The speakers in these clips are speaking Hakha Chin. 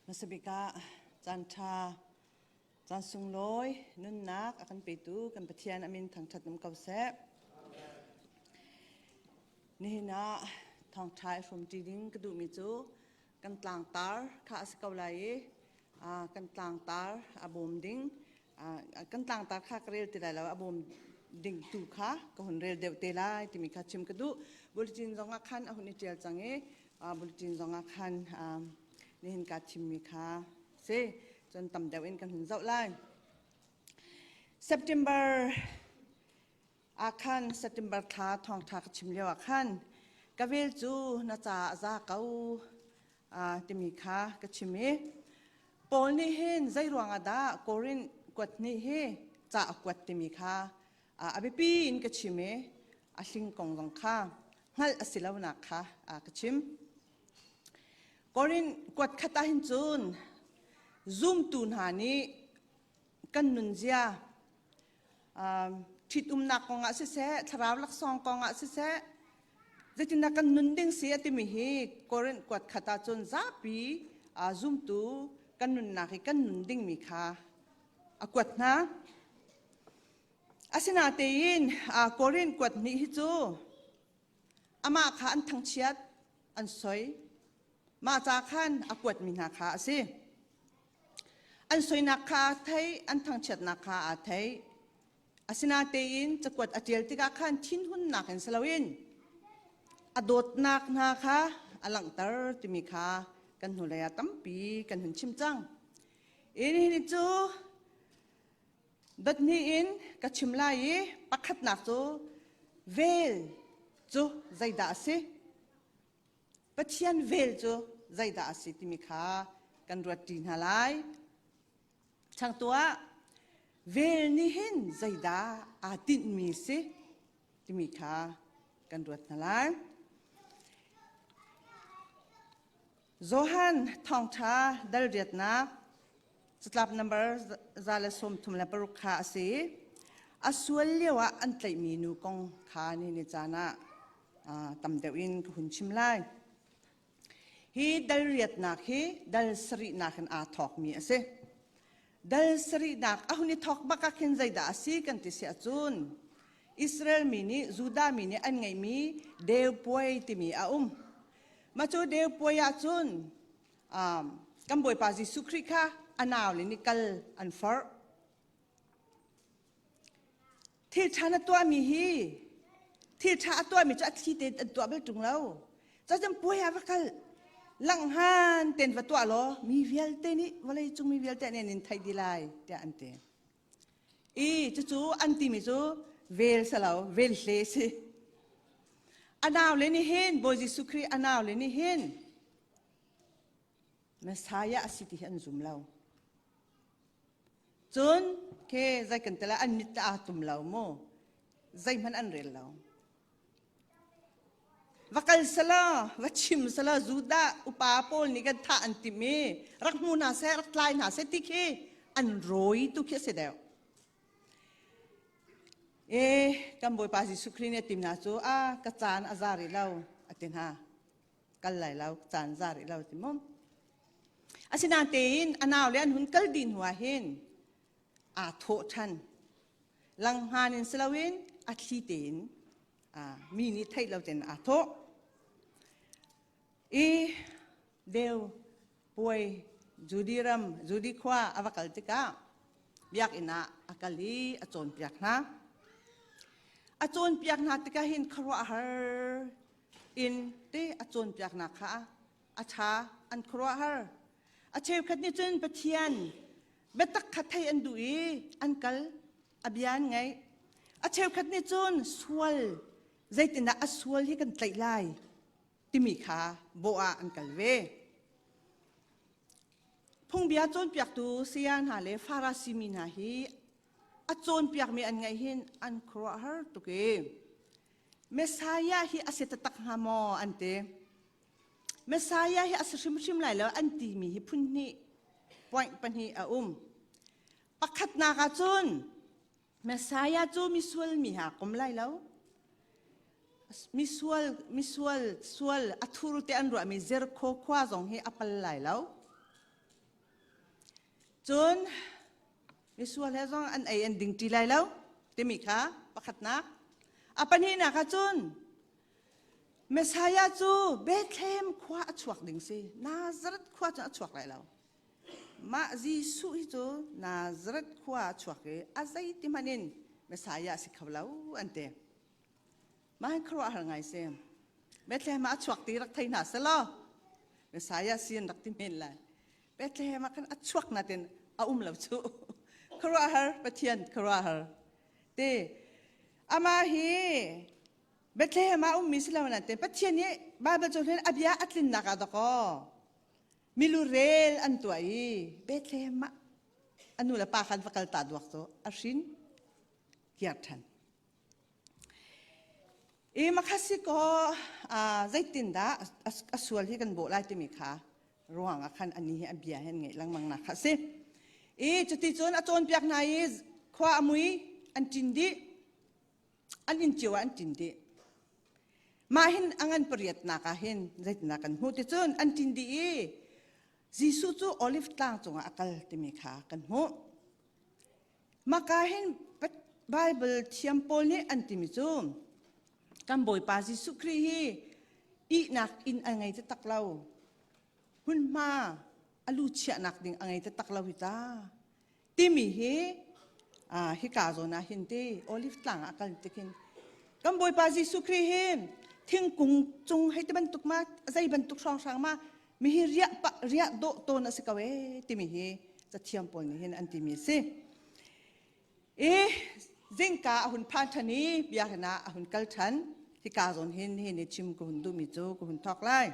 Hmasabik ah caan ṭha, caan sunglawi nunnak a kan petu kan Pathian a min thangṭhat um ko seh. Nihin ah thawngṭha i hrawmṭi ding ka duhmi cu kan tlangtar kha a si ko lai i kan tlangtar a bawm ding kan tlangtar kha ka rel ti lai lo a bawm ding tu kha ka hun rel deuh te lai timi kha chim ka duh. Bulletin zong ah khan a hun i ṭial cang i bulletin zong ah khan nihin kaa thimmi kha si. Cun tam deuh in kan hun zoh lai. September ah khan September thla thawngṭha ka chim lio ah khan ka vel cu na ca a za ko timi kha ka chim i Paul nih hin zei ruangah dah Korinth kuat nih hi ca a kuat timi kha a biapi in ka chim i a hling kong zong kha hngalh a si lonak kha ka chim. Korinth kuat khat ah hin cun zumtu hna nih kan nunzia ṭhitumnak kongah siseh, thlarau laksawng kongah siseh, zeitindah kan nun ding si a timi hi Korinth kuat khat ahcun zapi zumtu kan nunnak hi kan nun dingmi kha a kuat hna. Asinatein Korinth kuat hnih hi cu amah kha an thangchiat, an soi. Mah ca khan a kuatmi hna kha a si. An soinak kha aa theih, an thangchiatnak kha aa theih. Asinatein cakuat a ṭial tikah khan thinhunnak in si loin a dawtnak hna kha a langhter timi kha kan hnulei ah tampi kan hun chim cang. Nihin cu dot hnih in ka chim lai i pakhatnak cu vel cu zeidah a si? Pathian vel cu zeidah a si timi kha kan ruatṭi hna lai. Changtu ah vel nih hin zeidah aa tinhmi si timi kha kan ruat hna lai. Johan thawngṭha dal riatnak catlap number 136 kha a si. A sual lio ah an tlaihmi nu kong kha ni ni caan ah tam deuh in ka hun chim lai. Hi dal riatnak hi dal sarihnak in aa thawkmi a si. Dal sarihnak a hun i thawk bak ah khin zeidah a si kan ti si ahcun Israel mi nih Judah mi nih an ngeihmi deu puai timi a um. Mah cu deu puai ahcun um, kan Bawipa Jesuh Khrih kha a naule nih kal an forh. Thil ṭha na tuahmi hi thil ṭha a tuahmi cu a thli tein an tuah bal ṭung lo. Cacun puai ah va kal langhan tein va tuah law mi vialte nih vawlei cung mi vialte nih an in theih dih lai tiah an ti. I cucu an timi cu vel si lo, vel hle si. A naule nih hin Bawi Jesuh Khrih a naule nih hin Messiah a si ti hi an zum lo. Cun ke zei kan tela an mit aa tum lo mu. Zeihmanh an rel lo. Va kal sala, va chim sala Judah upa pawl nih kan thah an timh i rak hmu hna seh, rak tlai hna seh ti khi an rawi tu khi a si deuh. E kan Bawipa Jesuh Khrih nih a tim hna cu a ka caan a za rih lo a ti hna. Kal lai lo, caan za rih lo ti mu. Asinain tein a nau le an hun kal dih hnu ah hin aa thawh ṭhan. Langhngan in si loin a thli tein mi nih theih lo tein aa thawh. I deu puai Judi ram Judi khua a va kal tikah biakinn ah a kal i a cawnpiak hna. A cawnpiak hna tikah hin khuaruahhar in te a cawnpiaknak kha a ṭha an khuaruahhar. A cheukhat nih cun Pathian biatak kha thei an duh i an kal a bia an ngaih. A cheukhat nih cun sual zeitindah a sual hi kan tlaih lai timi kha bawh ah an kal ve. Phungbia cawnpiaktu saya hna le Farasi mi hna hi a cawnpiakmi an ngaih hin an khuaruahhar tuk i Messiah hi a si taktak hnga maw an ti. Messiah hi a si hrimhrim lai lo an timi hi phun hnih point pahnih a um. Pakhatnak ah cun Messiah cu misual mi ha kom lai lo. Misual misual sual a thur te an ruahmi Jericho khua zong hi a pal lai lo. Cun misual he zong an ei an ding ṭi lai lo timi kha pakhatnak. A pahnihnak ah cun Messiah cu Bethlehem khua a chuak ding si. Nazareth khua cun a chuak lai lo. Mah Jesuh hi cu Nazareth khua a chuak i a zeiti hmanh in Messiah a si kho lo an ti. Mah hi khuaruahhar ngai si. Bethlehem ah a chuak ti rak thei hna selaw Messiah si an rak ti men lai. Bethlehem ah khan a chuak natin a um lo cu. Khuaruahhar Pathian khuaruahhar. Te amah hi Bethlehem ah ummi si lo nain Pathian nih Bible cu a bia a tlinnak ah dakaw milurel an tuah i Bethlehem ah a nu le pa khan va kal ta duak cu a hrin kiar ṭhan. I makhasi ko zeitindah a sual hi kan bawh lai timi kha ruang ah khan ani hi a bia hi an ngeih lengmang nak kha a si. I cuti cun a cawnpiak hna i khua a mui an ṭin dih an inn cio ah an ṭin dih. Mah hin a ngan pariatnak ah hin zeitindah kan hmuh ti cun an ṭin dih i Jesuh cu Olive tlang cungah a kal timi kha kan hmuh. Maka hin Bible thiam pawl nih an timi cu kan Bawipa Jesuh Khrih hi ihnak inn a ngei taktak lo. Hmunhma a lu chiahnak ding a ngei taktak lo hi ta. Timi hi hika zawn ah hin ti Olive tlang ah kal tikin kan Bawipa Jesuh Khrih hi thingkung cung hei ti bantuk ma zei bantuk hrawnghrang ma mi hi riah pa riah dawh tawn a si ko ee timi hi cathiam pawl nih hin an timi a si i zingka a hun phan ṭhan i biakinn ah a hun kal ṭhan hika zawn hin hi ni chim ka hun duhmi cu ka hun thawk lai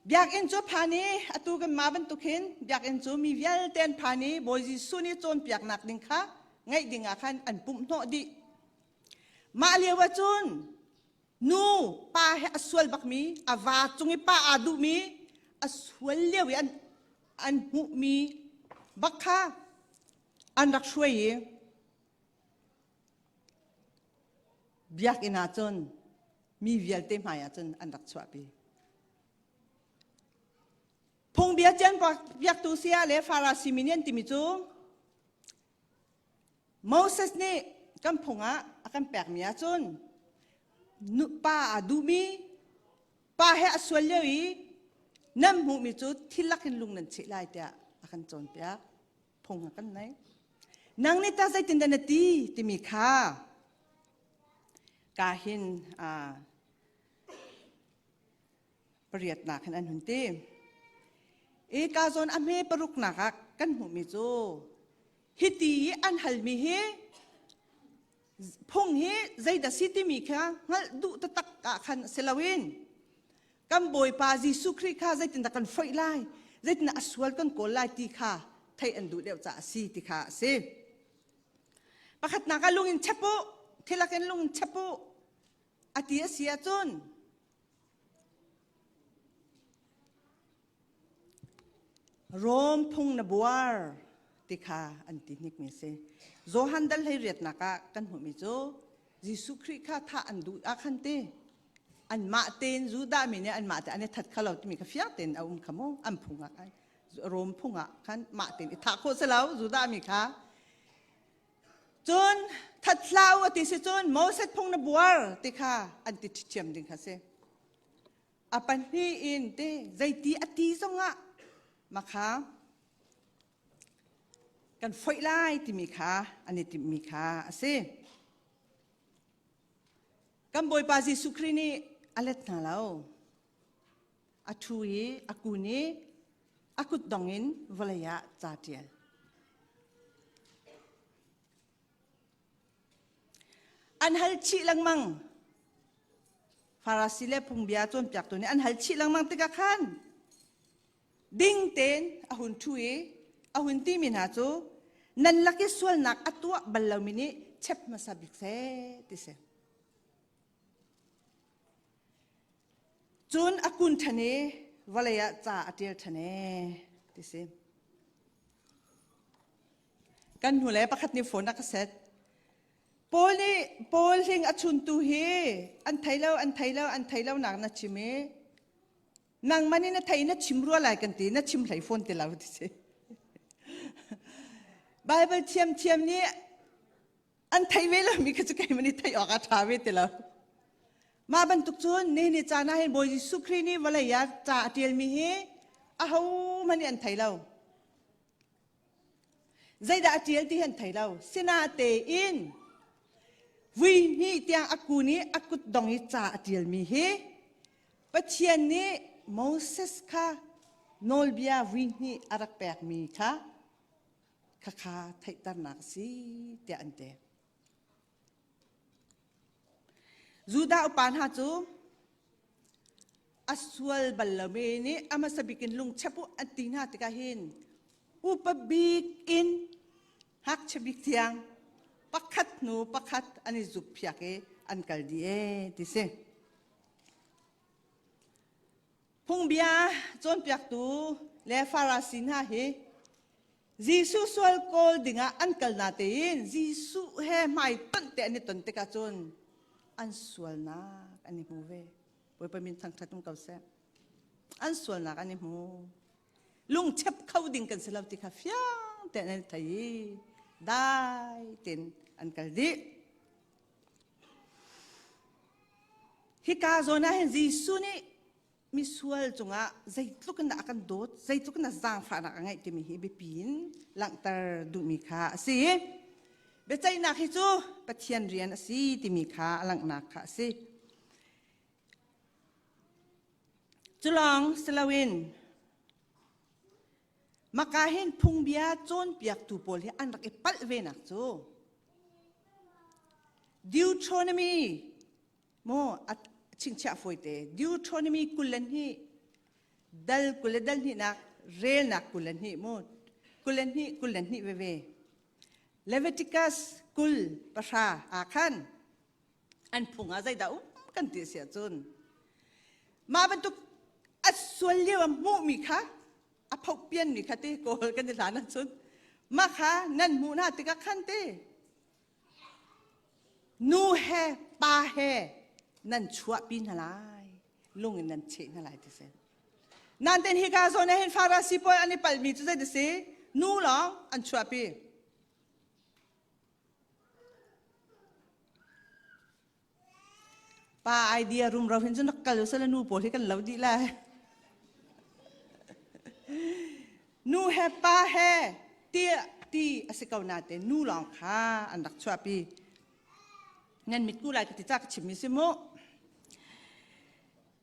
Biakinn cu phan i atu kan mah bantuk hin biakinn cu mi vialte an phan i Bawi Jesuh nih cawnpiaknak ding kha ngaih ding ah khan an pumh hnawh dih. Mah lio ah cun nu pa he a sual bakmi a va cung i pa aa duhmi a sual lio i an an hmuhmi bak kha an rak hruai i biakinn ah cun mi vialte hmai ah cun an rak chuahpi. Phungbia biaktu saya le Farasi mi nih an timi cu Moses nih kan phung ah a kan pekmi ahcun pa aa duhmi pa he a sual lio i nan hmuhmi cu thil lak in lung nan cheh lai tiah a kan cawnpiak phung a kan nei nang nih tah zeitindah na ti timi kha ka hin pariatnak hin an hun ti. I ka zawn a hme paruknak ah kan hmuhmi cu hiti i an halmi hi phung hi zeidah si timi kha hngalh duh taktak ah khan si loin kan Bawipa Jesuh Khrih kha zeitindah kan foih lai zeitindah a sual kan kawl lai ti kha theih an duh deuh caah a si ti kha a si. Pakhatnak ah lung in chep u thilak in lung in chep u a ti a si ahcun Rom phung na buar ti kha an ti hnikmi a si. Johan dal hlei riatnak ah kan hmuhmi cu Jesuh Khrih kha thah an duh ah khan ti anmah tein Judah mi nih anmah te an i that kha lo timi kha fiang tein a um kha mu an phung ah khan Rom phung ah khan mah tein i thah khawh si lo Judah mi kha Cun that hlah u a ti si cun Moses phung na buar ti kha an ti ṭhiam ding kha si. A pahnih in te zeiti a ti zongah makha kan foih lai timi kha an i timhmi kha a si. Kan Bawipa Jesuh Khrih nih a let hna lo. A ṭhu i a kun i a kutdong in vawlei ah ca ṭial. An hal chih lengmang. Farasi le phungbia cawnpiaktu nih an hal chih lengmang tikah khan ding tein a hun ṭhu i a hun timi hna cu nan lak i sualnak a tuah bal lomi nih chep hmasa bik seh ti si. Cun a kun ṭhan i vawlei ah ca a ṭial ṭhan ee ti si. Kan hnu le pakhat nih phone a ka set. Paul nih Paul hling a chuntu hi an thei lo an thei lo an thei lo nak na chim i. Nangmah nih na thei na chim rua lai kan ti na chim hlei fawn ti lo ti si. Bible thiamthiam nih an thei ve lomi kha cu keimah nih theih awk a ṭha ve ti lo. Mah bantuk cun nihin ni caan ah hin Bawi Jesuh Khrih nih vawlei ah ca a ṭialmi hi ahohmanh nih an thei lo. Zeidah a ṭial ti hi an thei lo. Sinatein vui hnih tiang a kun i a kutdong i ca a ṭialmi hi Pathian nih Moses kha nawlbia vui hnih a rak pekmi kha khakha theihternak a si tiah an ti. Judah upa hna cu a sual bal lomi nih a hmasa bik in lungchep u an ti hna tikah hin upa bik in ngakchia bik tiang pakhat hnu pakhat an i zukphiak i an kal dih ee ti si. Phungbia cawnpiaktu le Farasi hna hi Jesuh sual kawl dingah an kal na tein Jesuh he hmaitonh te an i ton tikah cun an sualnak an i hmu ve. Bawipa min thangṭhat um ko seh. An sualnak an i hmu. Lungchep kho ding kan si lo ti kha fiang tein an thei i dai tein an kal dih. Hika zawn ah hin Jesuh nih misual cungah zeitluk in dah a kan dawt, zeitluk in dah zaangfahnak a ngeih timi hi biapi in langhter duhmi kha a si. Biaceihnak hi cu Pathian rian a si timi kha a langhnak kha a si. Culawng si loin maka hin phungbia cawnpiaktu pawl hi an rak i palh venak cu Deuteronomy Maw a chingchiah fawite Deuteronomy 22 dal 20 le dal hnihnak relnak 22 mu 22 22 veve Leviticus 20 ah khan an phung ah zeidah um kan ti si ahcun mah bantuk a sual lio a hmuhmi kha a phohpianmi kha ti kawl kan i hlan ahcun mah kha nan hmuh hna tikah khan ti Nu he pa he nan chuahpi hna lai, lung in nan cheh hna lai ti si. Nanten hika zawn ah hin Farasi pawl an i palmi cu zei ti si? Nu lawng an chuahpi. Pa idea rumro hin cun rak kal usila nu pawl hi kan lo dih lai. Nu he pa he ti ti a si ko nain nu lawng kha an rak chuahpi. Nan mitku lai ka ti ca ka chimmi si mu.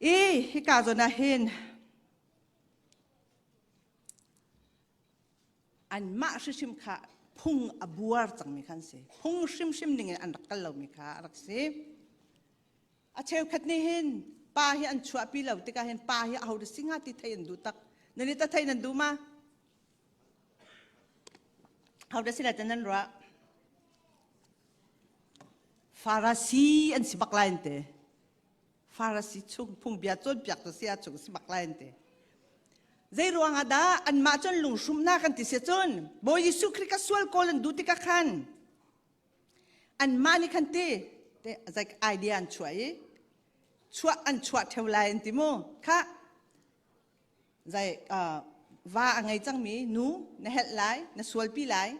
I hika zawn ah hin anmah hrimhrim kha phung a buar cangmi kha an si. Phung hrimhrim ningin an rak kal lomi kha a rak si. A cheukhat nih hin pa hi an chuahpi lo tikah hin pa hi aho si hnga ti thei an duh tak. Nan i ta thei nan duh ma? Ho dah si lai tan nan ruah? Farasi an si bak lai an ti. Farasi chung phungbia cawnpiak tu si chung si bak lai an ti. Zei ruang ah dah anmah cun lunghrumnak an ti si cun Bawi Jesuh Khrih ka sual kawl an duh tikah khan anmah nih khan ti te zei idea an chuah i chuah an chuah theo lai an ti mu kha Zai va a ngei cangmi nu na helh lai, na sualpi lai,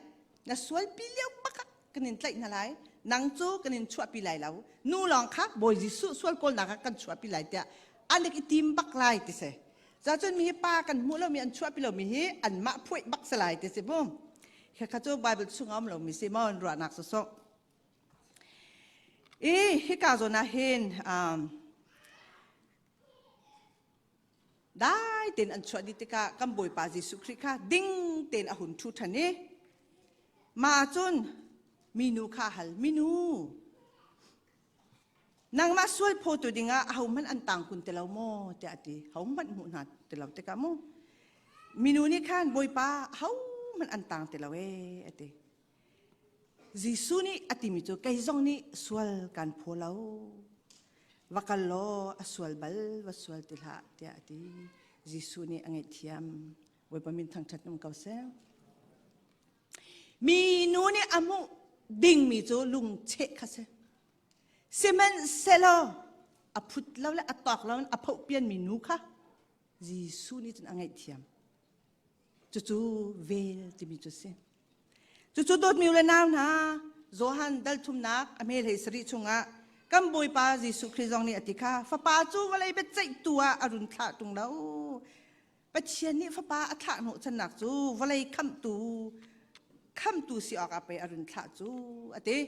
na sualpi lio bak ah kan in tlaih hna lai, nang cu kan in chuahpi lai lo, nu lawng kha Bawi Jesuh sual kawlnak ah kan chuahpi lai tiah an i tim bak lai ti si. Zacun mi hi pa kan hmuh lomi an chuahpi lomi hi anmah phuaih bak si lai ti si mu. Khakha cu Bible chung a um lomi si maw an ruahnak sawsawh. I hika zawn ah hin um, Dai tein an chuah dih tikah kan Bawipa Jesuh Khrih kha ding tein a hun ṭhu ṭhan i mah cun minu kha a hal, Minu, nangmah sual phawtu dingah ahohmanh an tang kun ti lo maw? tiah a ti. Hohmanh hmuh hna ti lo tikah mu. Minu nih khan Bawipa ahohmanh an tang ti lo ee a ti. Jesuh nih a timi cu kei zong nih sual kan phaw lo. Va kal law a sual bal va sual ti hlah tiah a ti. Jesuh nih a ngaihthiam. Bawipa min thangṭhat um ko seh. Mi nu nih a hmuh dingmi cu lungcheh kha si. Sihmanhsehlaw a phut lo le a tawk lo in a phohpianmi nu kha. Jesuh nih cun a ngaihthiam. Cucu vel timi cu si. Cucu dawtmi le nau hna, Johan dal thumnak a hme hlei sarih chungah kan Bawipa Jesuh Khrih zong nih a ti kha fapa cu vawlei biaceihtu ah a run thlah ṭung lo. Pathian nih fapa a thlah hnawhchannak cu vawlei khamhtu khamtu si awkah pei a run thlah cu a ti.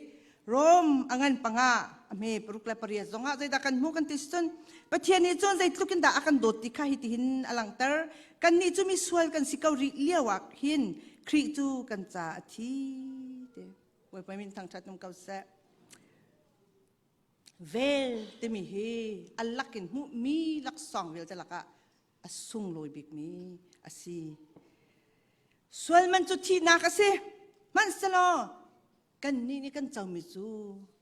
Rom a ngan panga a hme 68 zongah zeidah kan hmuh kan ti cun Pathian nih cun zeitluk in dah a kan dawt ti kha hitihin a langhter. Kannih cu misual kan si ko rih lio ah hin Khrih cu kan ca a thi ti. Bawipa min thangṭhat um ko seh. Vel timi hi a lakin hmuhmi laksawng vialte lakah a sunglawi bikmi a si. Sual man cu thihnak a si. Hmanhsehlaw kannih nih kan comi cu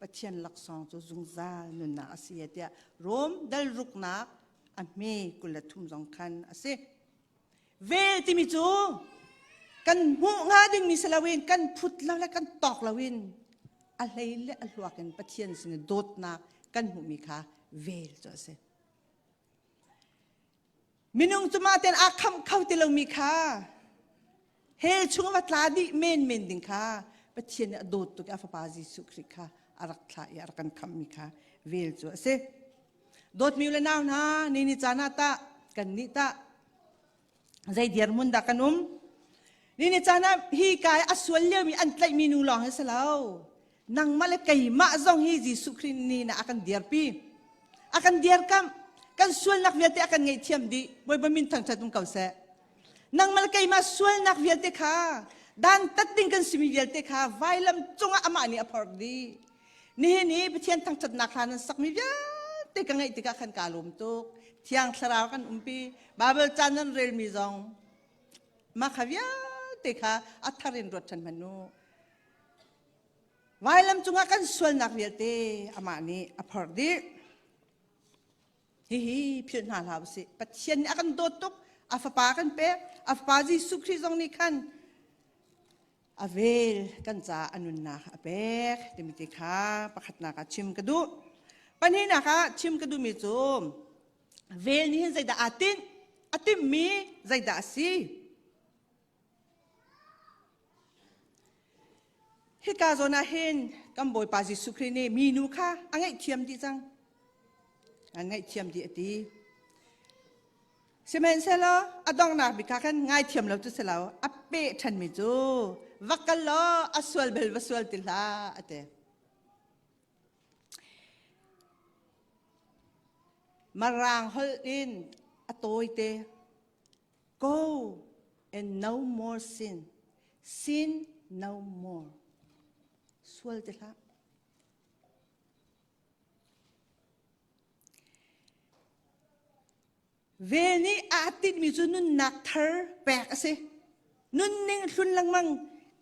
Pathian laksawng cu zungzal nunnak a si tiah Rom dal ruknak a hme 23 zong khan a si. Vel timi cu kan hmuh hnga dingmi si loin kan phut lo le kan tawk loin a hlei le a hluak in Pathian sin dawtnak kan hmuhmi kha vel cu a si. Minung cu mah tein aa khamh kho ti lomi kha hell chung va tla dih menmen ding kha Pathian nih a dawt tuk i a fapa Jesuh Khrih kha a rak thlah i a rak kan khamhmi kha vel cu a si. Dawtmi le nau hna, ni ni caan ah tah kan nih tah zei dirhmun dah kan um? Ni ni caan ah hi ka i a sual liomi an tlaihmi nu lawng hi si lo. Nangmah le keimah zong hi Jesuh Khrih nih a kan dirpi. A kan dirkamh. Kan sualnak vialte a kan ngaihthiam dih. Bawipa min thangṭhat um ko seh. Nangmah le keimah sualnak vialte kha dantat ding kan simi vialte kha vailam cungah amah nih a phorh dih. Nihin i Pathian thangṭhatnak hla nan sakmi vialte ka ngaih tikah khan kaa lawm tuk. Thiang Thlarau kan umpi. Baibal ca nan relmi zong mah kha vialte kha a thar in ruat ṭhan hmanh u. Vailam cungah kan sualnak vialte amah nih a phorh dih. Hihi philh hna hlah usih. Pathian nih a kan dawt tuk. A fapa kan pek. A fapa Jesuh Khrih zong nih khan a vel kan caah a nunnak a pek timi ti kha pakhatnak ah chim ka duh. Pahnihnak ah chim ka duhmi cu vel nih hin zeidah aa tinh? A timhmi zeidah a si? Hika zawn ah hin kan Bawipa Jesuh Khrih nih minu kha a ngaihthiam dih cang. A ngaihthiam dih a ti. Sihmanhsehlaw a donghnak bik ah khan ngaithiam lo cu si lo, a peh ṭhanmi cu va kal law a sual bel va sual ti hlah a ti. Marang holh in a tawite go and no more sin, sin no more. Sual ti hlah. Vel nih aa tinhmi cu nunnak thar pek a si. Nunning hlun lengmang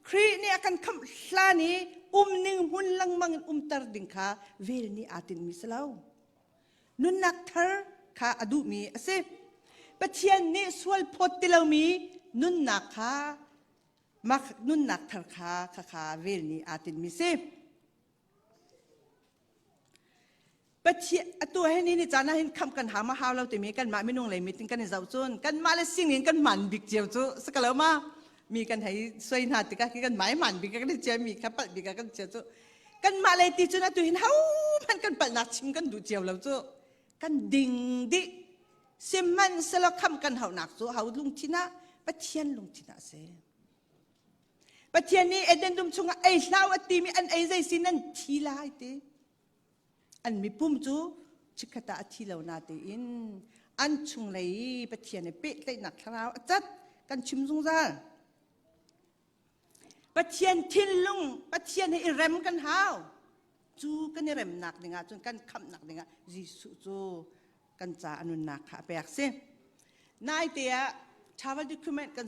Khrih nih a kan khamh hlan i umning hmun lengmang in umter ding kha vel nih aa tinhmi si lo. Nunnak thar kha a duhmi a si. Pathian nih sual phawt ti lomi nunnak kha mak nunnak thar kha khakha vel nih aa tinhmi si. Pathian atu he ni ni caan ah hin khamh kan hau ma hau lo timi kanmah minung lei mit in kan i zoh cun kanmah le sing in kan hman bik cio cu si ko ma mi kan hei soi hna tikah khi kan mai hman bik kan i cia mi kha palh bik kan cia cu kanmah lei ti cun atu hin ho hmanh kan palhnak chim kan duh cio lo cu kan ding dih sihmanhsehlaw khamh kan hauhnak cu hau lungthin ah Pathian lungthin ah a si Pathian nih Eden dum chungah ei hlah a timi an ei zei sin an thi lai ti. An mipum cu chikkhat ah a thi lo na tein an chunglei i Pathian i pehtlaihnak thlarau a cat kan chim zungzal. Pathian thinlung Pathian he i rem kan hau. Cu kan i remnak dingah cun kan khamhnak dingah Jesuh cu kan ca a nunnak kha a pek si. Naite ah travel document kan.